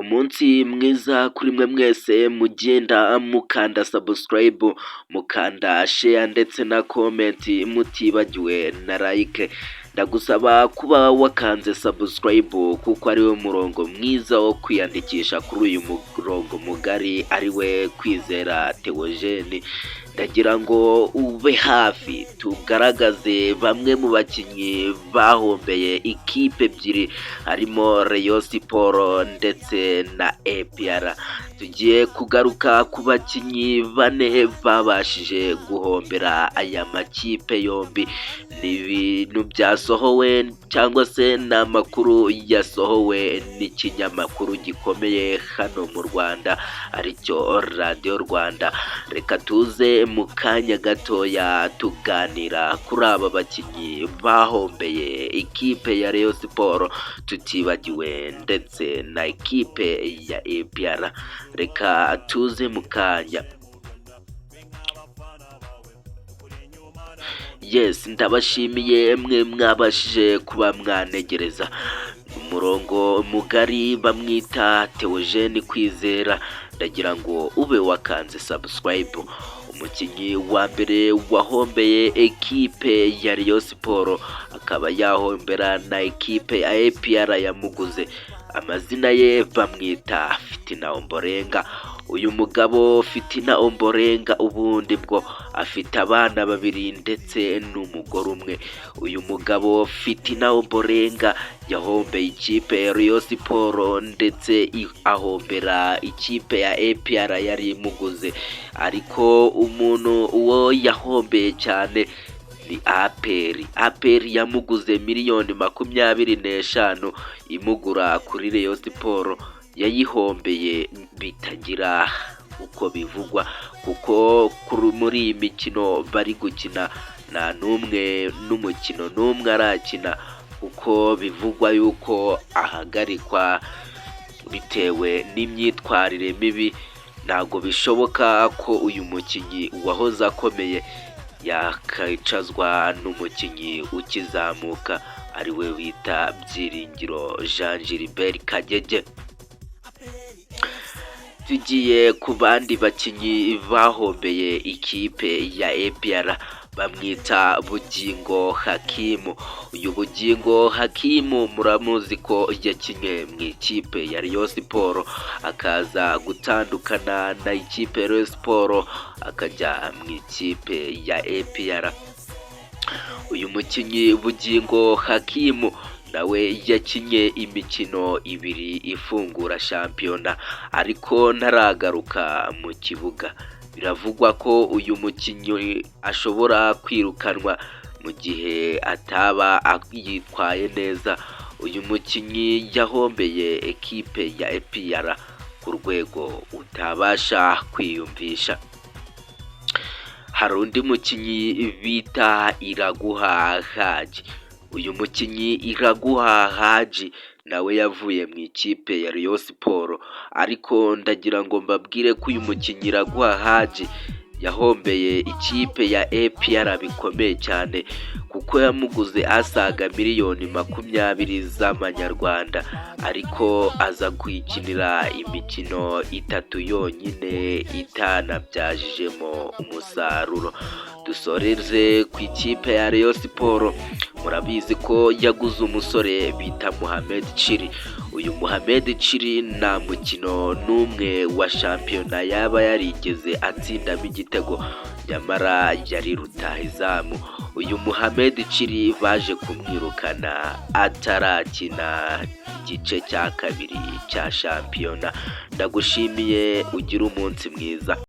Umunsi mwiza kuri mwe mwese mugenda mukanda subscribe, mukanda share ndetse na comment, mutibagiwe na like. Ndagusaba kuba wakanze subscribe kuko ariwo murongo mwiza wo kwiyandikisha kuri uyu murongo mugari, ariwe Kwizera Theogene. Ndagira ngo ube hafi tugaragaze bamwe mu bakinnyi bahombeye ikipe ebyiri, harimo Rayon Sports ndetse na APR. Tugiye kugaruka ku bakinnyi bane babashije guhombera aya makipe yombi. Ni ibintu byasohowe cyangwa se ni amakuru yasohowe n'ikinyamakuru gikomeye hano mu Rwanda, aricyo Radiyo Rwanda. Reka tuze mu kanya gatoya tuganira kuri aba bakinnyi bahombeye ikipe ya Rayon Sports, tutibagiwe ndetse na ekipe ya APR. Reka tuze mu kanya. Yes, ndabashimiye mwe mwabashije kuba mwanegereza. Umurongo mugari bamwita Theogene Kwizera, ndagira ngo ube wakanze subscribe. Umukinnyi wa mbere wahombeye ekipe ya Rayon Sports, akaba yahombera na ekipe ya APR yamuguze, amazina ye bamwita Fitina Omborenga. Uyu mugabo Fitina Omborenga ubundi bwo afite abana babiri ndetse n'umugore umwe. Uyu mugabo Fitina Omborenga yahombeye ikipe ya Rayon Sports ndetse ahombera ikipe ya APR yari imuguze, ariko umuntu uwo yahombeye cyane ni APR. APR yamuguze miliyoni 25 imugura kuri Rayon Sports, yayihombeye bitagira uko bivugwa, kuko muri iyi mikino bari gukina nta n'umwe n'umukino n'umwe arakina, kuko bivugwa yuko ahagarikwa bitewe n'imyitwarire mibi. Ntabwo bishoboka ko uyu mukinnyi wahoze akomeye yakicazwa n'umukinnyi ukizamuka, ariwe bita Byiringiro Jean Gilbert Kagege. Tugiye ku bandi bakinnyi bahombeye ikipe ya APR, bamwita Bugingo Hakimu. Uyu Bugingo Hakimu muramuzi ko yakinnye mu ikipe ya Rayon Sports, akaza gutandukana na ikipe ya Rayon Sports akajya mu ikipe ya APR. Uyu mukinnyi Bugingo Hakimu nawe yakinnye imikino ibiri ifungura shampiyona, ariko ntaragaruka mu kibuga. Biravugwa ko uyu mukinnyi ashobora kwirukanwa mu gihe ataba yitwaye neza. Uyu mukinnyi yahombeye ekipe ya APR ku rwego utabasha kwiyumvisha. Hari undi mukinnyi bita Iraguha Haji. Uyu mukinnyi Iraguha Haji nawe yavuye mu ikipe ya Rayon Sports, ariko ndagira ngo mbabwire ko uyu mukinnyi Iraguha Haji yahombeye ikipe ya APR bikomeye cyane, kuko yamuguze asaga miliyoni 20 z'amanyarwanda, ariko aza kuyikinira imikino itatu yonyine itanabyajijemo umusaruro. Dusoreze ku ikipe ya Rayon Sports, murabizi ko yaguze umusore bita Mohamed Chiri. Uyu Mohamed Chiri nta mukino n'umwe wa shampiyona yaba yarigeze atsindamo igitego, nyamara yari rutahizamu. Uyu Mohamed Chiri baje kumwirukana atarakina igice cya kabiri cya shampiyona. Ndagushimiye, ugire umunsi mwiza.